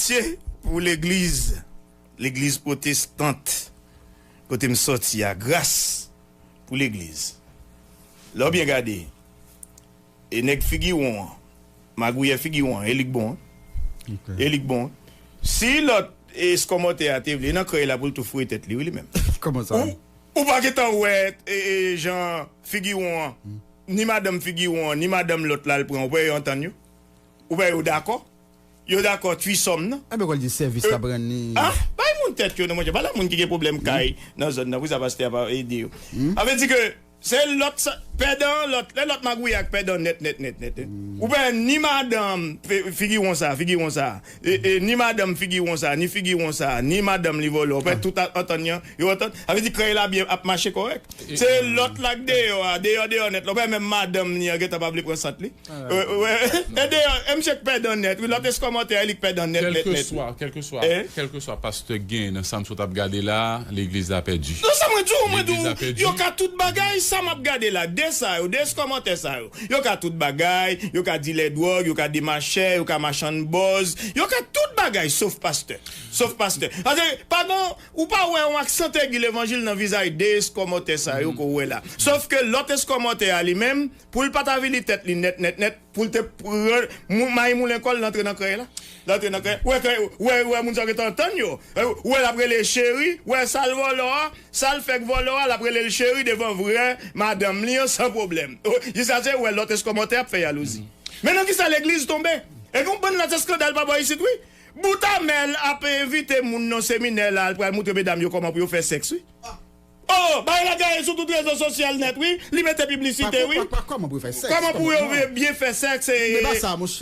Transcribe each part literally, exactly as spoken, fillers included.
Pitye pou legliz, legliz pwotestant, kote m sòti a, gras pou legliz. Lè w byen gade, e nèg figi won an, magouyè figi won an, e li k bon, e li k bon. Si lòt eskòmòtè a te vle, nan krèy la pou l tou foure tèt li, wi, li menm. Kòman sa? Ou, ou pa gentan wè e, e, jan figi won an, ni madanm figi won an, ni madanm lòt la, l pran, ou pa yo antann yo? Ou pa yo dakò? Yo dakò twisòm nan. Enben, kòl di sèvis l ap rann li. Ah, bay moun tèt yo, non, monchè. Pa la moun ki gen pwoblèm kay nan zòn nan. Pou sa, pastè a pa ede yo. Sa vle di ke se lòt sa, pèdan lòt, lè lòt magouyè ak pèdan nèt, nèt, nèt, nèt. Ou pa ni madanm, fi-, figi won sa, figi won sa. E, e, ni madanm figi won sa, ni figi won sa, ni madanm li vòlò. Ou pa tout a-, antann yo, yo antann. Sa vle di krèy la byen ap mache kòrèk. Se lòt la k deyò a, deyò, deyò nèt la. Ou pa menm madanm li an gentan pa vle pran sant li. Wè, wè, e deyò, e misye k pèdan nèt, wi, lòt eskòmòtè a, li k pèdan nèt, nèt, nèt. Kèlkeswa, kèlkeswa, kèlkeswa pastè k genyen nan sa m sot ap gade la, legliz la pèdi. Non, sa mwen di w, mwen di w, yo ka tout bagay, sa m ap gade la, de sa yo, de eskòmòtè sa yo, yo ka tout bagay, yo ka dilè dwòg, yo ka demachè, yo ka machann bòz, yo ka tout bagay, sof pastè, sof pastè. Paske, pa gon, ou pa wè yon aksan tegi levanjil nan vizaj de eskòmòtè sa yo ke w wè la. Sof ke lòt eskòmòtè a li menm, pou l pa t avili tèt li nèt, nèt, nèt, pou l te pran mou-, may moulen kò l, l antre nan krèy la. L antre nan krèy. Wè, krèy, wè, wè, moun sa yo gentan antann yo. Wè, l ap rele l cheri, wè, sa l vòlò a, sa l fè k vòlò a, l ap rele l cheri devan vrè madanm li an san pwoblèm. Jiskaske wè lòt eskòmòtè ap fè jalouzi. Men nan kisa legliz tonbe? E gen yon bann lòt eskandal pa bò isit, wi. Bout Amèl ap envite moun nan seminè la, al pral moutre medam yo kòman pou yo fè sèks, wi. Oh, bagay la gaye sou tout rezo sosyal nèt, wi. Li mete piblisite, wi. Pa, pa, pa, kòman pou yo fè sèks? Kòman pou yo byen fè sèks? E,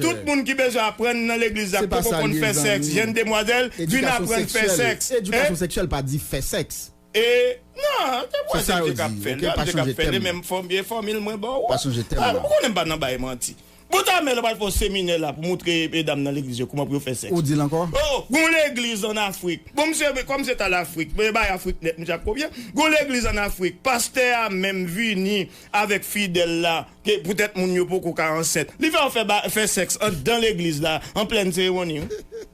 tout moun ki bezwen aprann nan legliz la poko konn fè sèks. Jèn demwazèl, vin aprann fè sèks. Edikasyon seksyèl pa di fè sèks. E, non, se mwen ki ap fè l, se mwen ki ap fè l, e menm fòm, e fòmil mwen ba ou. Pa chanje tèm nan. Ou konnen m pa nan bay manti. Bout Amèl pral fè yon seminè la pou moutre medam nan legliz yo kòman pou yo fè sèks. Ou di l ankò? Oh, gon legliz ann Afrik. Bon, misye, kòm se ta Lafrik, men bay Afrik nèt, misye ap kopye. Gon legliz ann Afrik, pastè a menm vini avèk fidèl la, ke poutèt moun yo poko ka ansent. Li fè yo fè ba-, fè sèks anndan legliz la, an plèn seremoni, wi.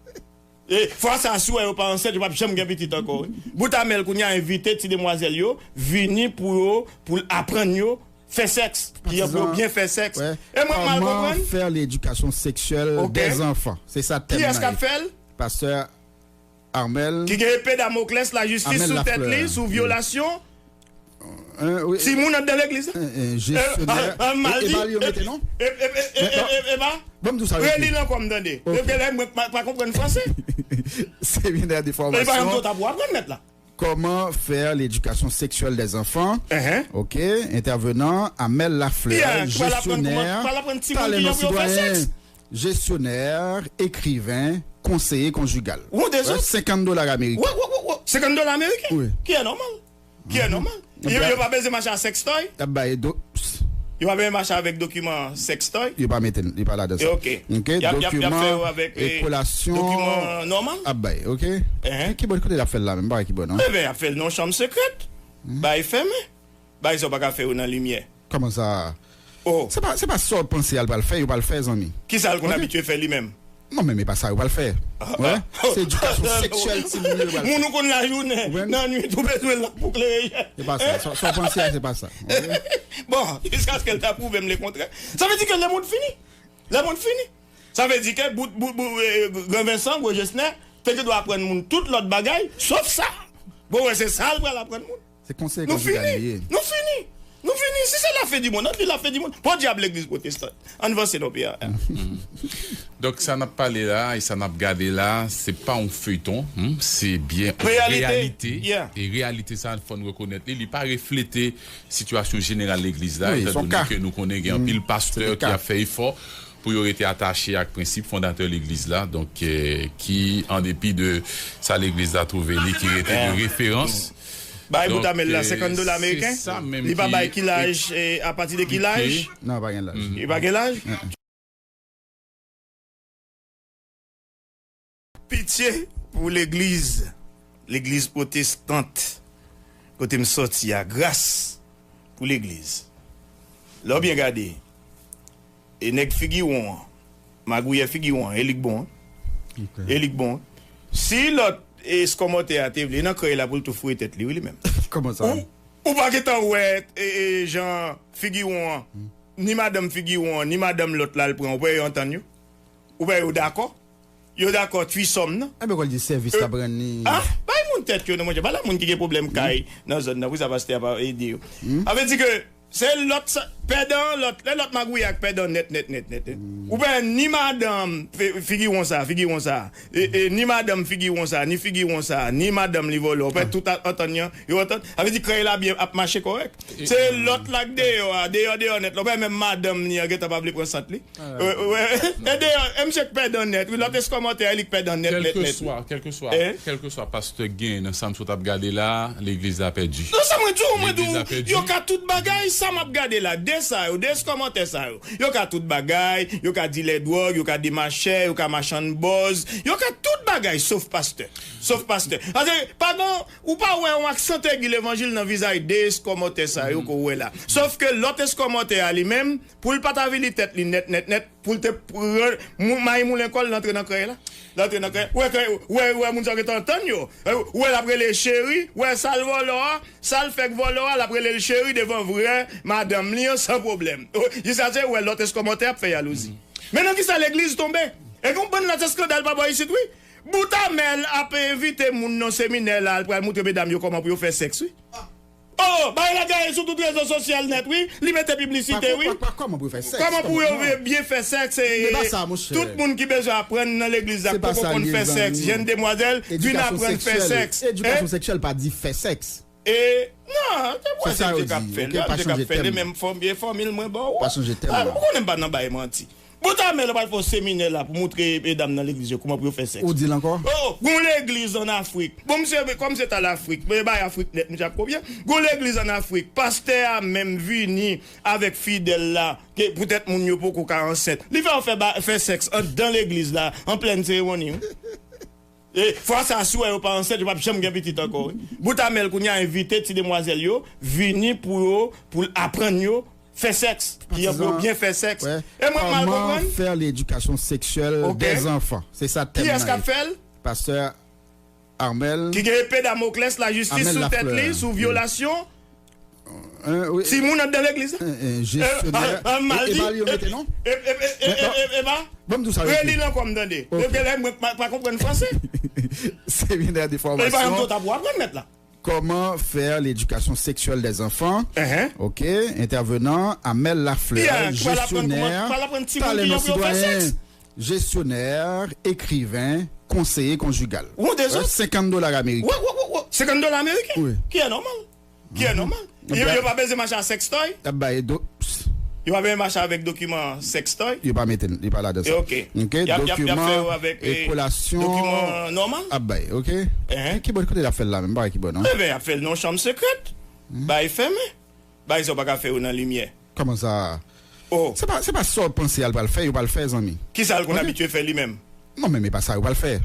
E fwa sa, si w wè yo pa ansent, yo p ap janm gen pitit ankò, wi. Bout Amèl kounye a envite ti demwazèl yo vini pou yo, pou l aprann yo fè sèks, ki jan pou yo byen fè sèks. E mwen m mal konprann. Comment faire l'éducation sexuelle des enfants? Se sa tèm nan ye. Kiyès k ap fè l? Pastè Armel. Ki gen epe Damoklès lajistis sou tèt li, sou vyolasyon. Timoun anndan legliz la. Jesyonè. E pa li yo mete non? E pa. Bon, m di w sa. Reli l ankò, m tande. Epi lè mwen pa, pa konprann franse. Séminaire de formation. E pa yon tap w aprann mèt la. Comment faire l'éducation sexuelle des enfants? Ok, intervenant, Amel Lafleur, gestionnaire, talent non citoyen, gestionnaire, écrivain, conseiller conjugal. Senkant dola ameriken. Senkant dola ameriken? Wi. Ki è nòmal. Ki è nòmal. Yo, yo pa bezwen mache a sextoy? Y ap bay do- Yo pa bezwen mache avèk dokiman sextoy? Yo pa mete l, li pa ladan sa. Ok. Ok, y ap, y ap, y ap fè yo avèk, eh, kolasyon, dokiman nòmal? Ap bay, ok. Ki bò, kote l ap fè l la menm? Pa ki bò, non? Enben, y ap fè l nan yon chanm sekrèt. Bay fèmen. Bay sa w pa ka fè yo nan limyè. Kòman sa? Oh. Se pa, se pa sa w panse a l pral fè, yo pral fè, zanmi. Kisa l konn abitye fè li menm? Non, men, men pa sa yo pral fè. Wè? Se edikasyon seksyèl timoun yo pral fè. Moun ou konn lajounen, nan nwit ou bezwen lanp pou klere je. Se pa sa. Sa, sa w panse a, se pa sa. Bon, jiskaske l ta pwouve m lekontrè. Sa vle di ke lemonn fini. Lemonn fini. Sa vle di ke bout, bout, bout, eh, Gran Vensan, gwo jesnè, te gen dwa aprann moun tout lòt bagay, sof sa. Bon, wè, se sa l pral aprann moun. Se konseye konjigal li ye. Nou fini. Nou fini. Si se lafen di monn, ann di lafen di monn. Podyab legliz pwotestan. Ann vanse non, P R M. Donk, sa n ap pale la e sa n ap gade la, se pa yon feyton, hmm, se byen yon reyalite. E reyalite sa, fò n rekonèt li, li pa reflete sitiyasyon jeneral legliz la, etandone ke nou konnen gen anpil pastè ki ap fè efò pou yo rete atache ak prensip fondatè legliz la, donk, eh, ki, an depi de sa legliz la twouve li, ki rete de referans. Bay bout Amel la senkant dola ameriken. Li pa bay ki laj, eh, apati de ki laj? Non, pa gen laj. Li pa gen laj? Pitye pou legliz, legliz pwotestant, kote m sòti a, gras pou legliz. Lè w byen gade, e nèg figi won an, magouyè figi won an, e li k bon an. E li k bon. Si lòt, e, eskòmòtè a te vle, nan krèy la pou l tou foure tèt li, wi, li menm. Kòman sa? Ou, ou pa gentan wè, e, e, jan figiwon an, ni madanm figiwon an, ni madanm lòt la l pran, ou pa wè yo antann yo? Ou pa wè yo dakò? Yo dakò twisòm nan? Enben, kòl di sèvis l ap rann li. Ah, bay moun tèt yo, non, monchè. Pa la moun ki gen pwoblèm kay nan zòn nan, pou sa pastè a pa ede yo. Sa vle di ke se lòt sa, pèdan, lòt, lè lòt magouye ak pèdan nèt, nèt, nèt, nèt, nèt. Ou pa ni madanm, fi-, figiwon sa, figiwon sa. E, e, ni madanm figiwon sa, ni figiwon sa, ni madanm li vòlò. Ou pa tout a-, antann yo, yo antann. Sa vle di krèy la byen ap mache kòrèk. Se lòt la k deyò a, deyò, deyò nèt la. Ou pa wè menm madanm li an gentan pa vle pran sant li. E, e, e, e deyò, e misye k pèdan nèt, wi, lòt eskòmòtè a, li k pèdan nèt, nèt, nèt. Kèlkeswa, kèlkeswa, kèlkeswa pastè k genyen nan sa m sot ap gade la, legliz la pèdi. Non, sa mwen di w, mwen di w, yo ka tout bagay, sa m ap gade la, de sa yo, de eskòmòtè sa yo. Yo ka tout bagay, yo ka dilè dwòg, yo ka demachè, yo ka machann bòz, yo ka tout bagay, sof pastè. Sof pastè. Paske, pa gon, ou pa wè yon aksan tegi levanjil nan vizaj de eskòmòtè sa yo ke w wè la. Sof ke lòt eskòmòtè a li menm, pou l pa t avili tèt li nèt, nèt, nèt, pou l te pran mou-, mayi moulen kò l, l antre nan krèy la. L antre nan krèy. Ou wè krèy, ou wè, ou wè moun sa yo gentan antann yo. Ou wè l ap rele cheri, ou wè sa l vòlò a, sa l fè k vòlò a, l ap rele l cheri devan vrè madanm li an san pwoblèm. Jiskaske ou wè lòt eskòmòtè ap fè jalouzi. Men nan kisa legliz tonbe? E gen yon bann lòt eskandal pa bò isit, wi. Bout Amèl ap envite moun nan seminè la, l pral moutre medam yo kòman pou yo fè sèks, wi. Oh, bagay la gaye sou tout rezo sosyal nèt, wi. Li mete piblisite, wi. Pa, pa, pa, kòman pou yo fè sèks? Kòman pou yo byen fè sèks? E, tout moun ki bezwen aprann nan legliz la, poko konn fè sèks. Jèn demwazèl, vin aprann fè sèks. Edikasyon seksyèl pa di fè sèks. E, non, se sa yo di, ok, pa chanje tèm. Menm fòm, e fòmil mwen ba w. Pa chanje tèm. Ah, ou konnen m pa nan bay manti. Bout Amèl pral fè yon seminè la pou moutre medam nan legliz yo kòman pou yo fè sèks. Ou di l ankò? Oh, gon legliz ann Afrik. Bon, misye, kòm se ta Lafrik, men bay Afrik nèt, misye ap kopye. Gon legliz ann Afrik, pastè a menm vini avèk fidèl la, ke poutèt moun yo poko ka ansent. Li fè yo fè ba-, fè sèks anndan legliz la, an plèn seremoni, wi. E fwa sa, si w wè yo pa ansent, yo p ap janm gen pitit ankò, wi. Bout Amèl kounye a envite ti demwazèl yo vini pou yo, pou l aprann yo fè sèks. Kijan pou yo byen fè sèks. E mwen m mal konprann. Comment faire l'éducation sexuelle des enfants? Se sa tèm nan ye. Kiyès k ap fè l? Pastè Armel. Ki gen epe Damoklès lajistis sou tèt li, sou vyolasyon. Timoun anndan legliz la. Jesyonè. E pa li yo mete non? E pa. Ban m di w sa yo ekri. Reli l ankò m tande. Depi lè mwen pa konprann franse. Séminaire de formation. E pa yon tòt ap aprann mèt la. Comment faire l'éducation sexuelle des enfants? Ok. Intervenant, Amel Lafleur, gestionnaire, talent citoyen, gestionnaire, écrivain, conseiller conjugal. Senkant dola ameriken. Senkant dola ameriken? Wi. Ki è nòmal. Ki è nòmal. Yo, yo pa bezwen mache a sextoy? Y ap bay do-, yo pa bezwen mache avèk dokiman sextoy? Yo pa mete l, li pa ladan sa. Ok. Ok, y ap, y ap, y ap fè yo avèk, eh, dokiman nòmal? Ap bay, ok. Ki bò kote l ap fè l la menm? M pa wè ki bò non. Enben, y ap fè l nan yon chanm sekrè. Bagay fèmen. Bagay sa yo pa ka fè yo nan limyè. Kòman sa? Oh. Se pa, se pa sa w panse a l pral fè, yo pral fè, zanmi. Kisa l konn abitye fè li menm? Non, men, men pa sa yo pral fè.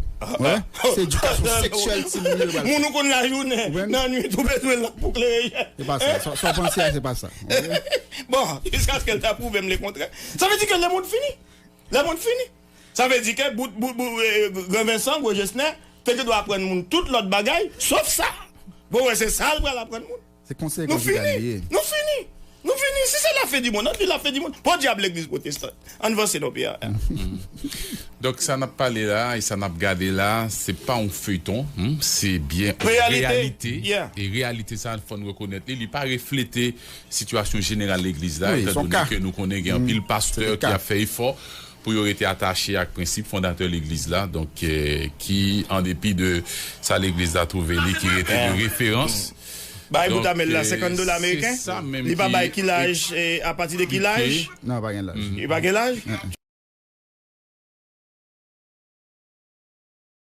Wè? Se edikasyon seksyèl timoun yo pral fè. Moun ou konn lajounen, nan nwit ou bezwen l la pou klere je. Se pa sa. Sa, sa w panse a, se pa sa. Bon, jiskaske l ta pwouve m lekontrè. Sa vle di ke lemonn fini. Lemonn fini. Sa vle di ke bout, bout, bout, eh, Gran Vensan, Gwo Jesnè, te gen dwa aprann moun tout lòt bagay, sof sa. Bon, wè, se sa l pral aprann moun. Se konseye konjigal li ye. Nou fini. Nou fini. Si se la fin di monn, ann di la fin di monn. Podyab legliz pwotestan. Ann vanse non, P R. Donk, sa n ap pale la e sa n ap gade la, se pa yon feyton, hmm, se byen yon reyalite. E reyalite sa, fò n rekonèt li, li pa reflete sitiyasyon jeneral legliz la, etandone ke nou konnen gen anpil pastè ki ap fè efò pou yo rete atache ak prensip fondatè legliz la, donk, eh, ki, an depi de sa legliz la twouve li, ki rete de referans. Bay bout Amel la senkant dola ameriken. Li pa bay ki laj, eh, apati de ki laj? Non, pa gen laj. Li pa gen laj?